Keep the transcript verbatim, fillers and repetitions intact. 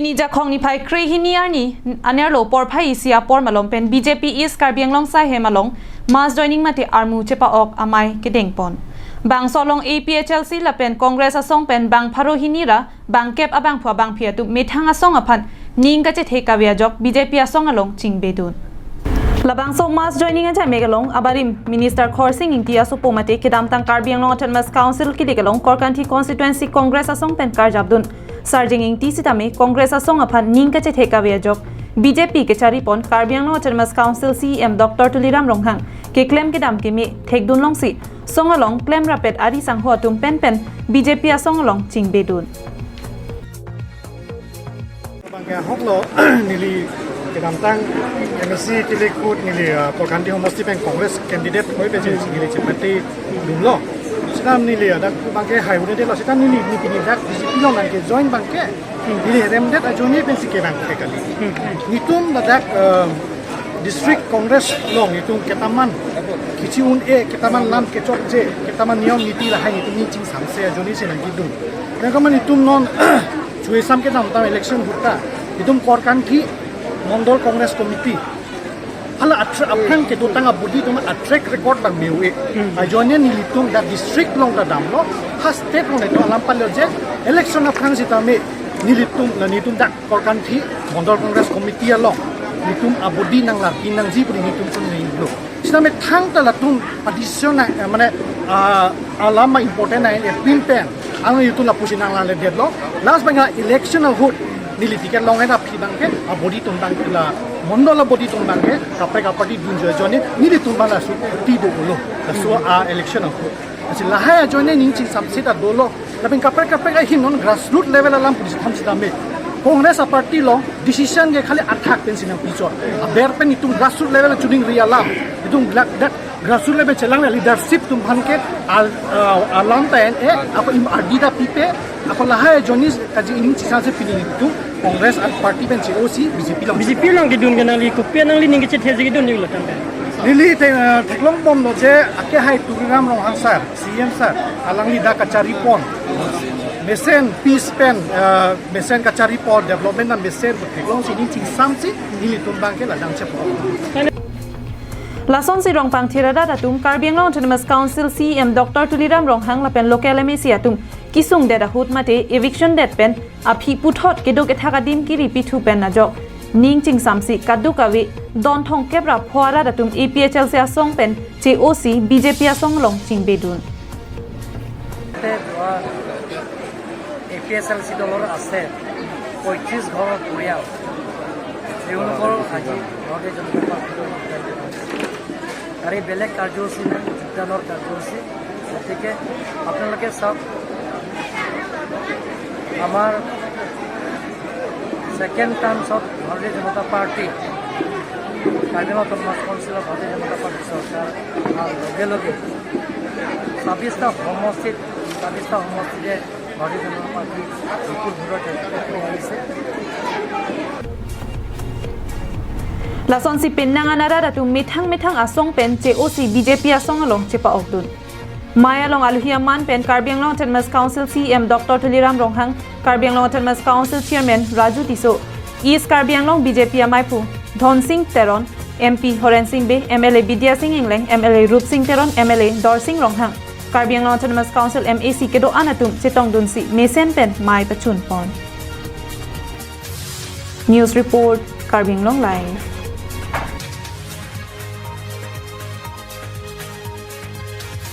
Nijakhong niphai krehini arni anerlo porphai isi apor malom pen B J P East Karbi Anglong Saihem along mass joining mate armu chepa-ok amei kedengpon. Bangso along A P H L C lapen Congress asong pen bang pharo hini ra bang kep abangphu abangphi atum methang asong aphan ning kachethe kave ajok B J P asong along chingbedun. Labangso mass joining ajamek along abarim Minister Khorsing Engti asopo mate kedamtang Karbi Anglong Autonomous Council kilik along Korkanthi Constituency Congress asong pen karjapdun Sarjeng Engti sitame Congress asong aphan ning kachethe kave ajok B J P kecharipon Karbi Anglong Autonomous Council C E M Doctor Tuliram Ronghang keklem kedam keme thekdun longsi song along klem rapet ari sangho atum penpen B J P asong along chingbedun. Bangke ahoklo neli kedamtang M A C kilik ahut neli, ah, Korkanthi homosti pen Congress candidate hoi pen neli chepate dunlo. Sita neli adak bangke hai udah lo sita neli neli pini dak B J P along bangke join bangke. Neli remdet ajoine pensi ke bangke kali. Netum ladak, ah, District Congress along netum ketaman kichi un-e, ketaman lam kechokche, ketaman niyom niti lahai netum ning chingsamse ajoine si nangkedun. Nangkaman netum non chuesam kedamtang election ahut ta netum Korkanthi Mondol Congress Committee hala atra aphrang kedotang abodi atum a-track record bang me-e. Ajoine nelitum dak district along ta damlo, ha state along netum alam palo je election aphrang sitame nelitum la netum dak Korkanthi Mondol Congress Committee along netum abodi nanglarpi nangji pu netum chun nanglo. Sitame thangta latum addition na, eh, mane, ah, alam ma important na epin pen ang netum lapusi nanglarledetlo. Last bang election ahut neli ticket long-et aphi bangke abodi atum bangke la Mondol abodi atum bangke kaprek kaprek dunjoi ajoine nelitum bang laso ti dolo. Laso a-election ahut. Lasi lahai ajoine ning chingsamse ta dolo. Lapen kaprek kaprek ahin non grassroot level alam pu si tham sitame Congress a-party along decision ke khali athak pensi nangpichot. Aber pen netum grassroot level chuningri alam. Netum glak dak grassroot level chelang leadership atum aphan ke al-, ah, alam ta en-e, ako im ardi ta pipe, ako lahai ajoine kaji ning chingsamse pini netum Congress a-party pen che-osi B J P along. B J P along kedun ke nangli kopi nangli ning kachethe si kedun ni ulo tangka. Neli te, eh, theklongbomlo je akehai Tuliram Ronghang sir, C E M sir, alangli dak kacharipon. Mesen peace pen, eh, mesen kacharipon, development na mesen theklongsi ning chingsamsi nelitum bangke ladak chepo. Lasonsi Rongpangthir arat atum Karbi Anglong Autonomous Council C E M Doctor Tuliram Ronghang lapen local M A C atum kesungdet ahut mate eviction det pen aphi puthot kedo kethak adim kiri pithu pen ajok ning chingsamsi kadokave don thomkep ra pho arat atum A P H L C asong pen che-osi B J P asong along chingbedun. A P H L C দলৰ আছে পঁয়ত্ৰিশ ঘৰৰ পৰিয়াল, তেওঁলোকৰ আজি ভাৰতীয় জনতা পাৰ্টিলৈ যোগদান জনাইছে। আৰু এই বেলেগ কাৰ্যসূচী নাই, যোগদানৰ কাৰ্যসূচী। গতিকে আপোনালোকে চাওক, আমাৰ ছেকেণ্ড টাৰ্মছত ভাৰতীয় জনতা পাৰ্টি, কাৰ্বি আংলং অট'নমাছ কাউন্সিলৰ ভাৰতীয় জনতা পাৰ্টি চৰকাৰ অহাৰ লগে লগে ছাব্বিছটা সমষ্টিত, ছাব্বিছটা সমষ্টিতে ভাৰতীয় জনতা পাৰ্টি বিপুল ভোটৰ জয়যুক্ত হৈ আহিছে। Lasonsi penang an arat atum methang methang asong pen che-osi B J P asong along chepa-okdun. Mei along aluhi aman pen Karbi Anglong Autonomous Council C E M Doctor Tuliram Ronghang, Karbi Anglong Autonomous Council Chairman Raju Tisso, East Karbi Anglong B J P ameiphu Dhonsing Teron, M P Horensing Bey, M L A Bidya Sing Engleng, M L A Rupsing Teron, M L A Dorsing Ronghang, Karbi Anglong Autonomous Council M A C kedo-an atum chetongdunsi mesen pen mei pachunpon. News report, Karbi Anglong Live.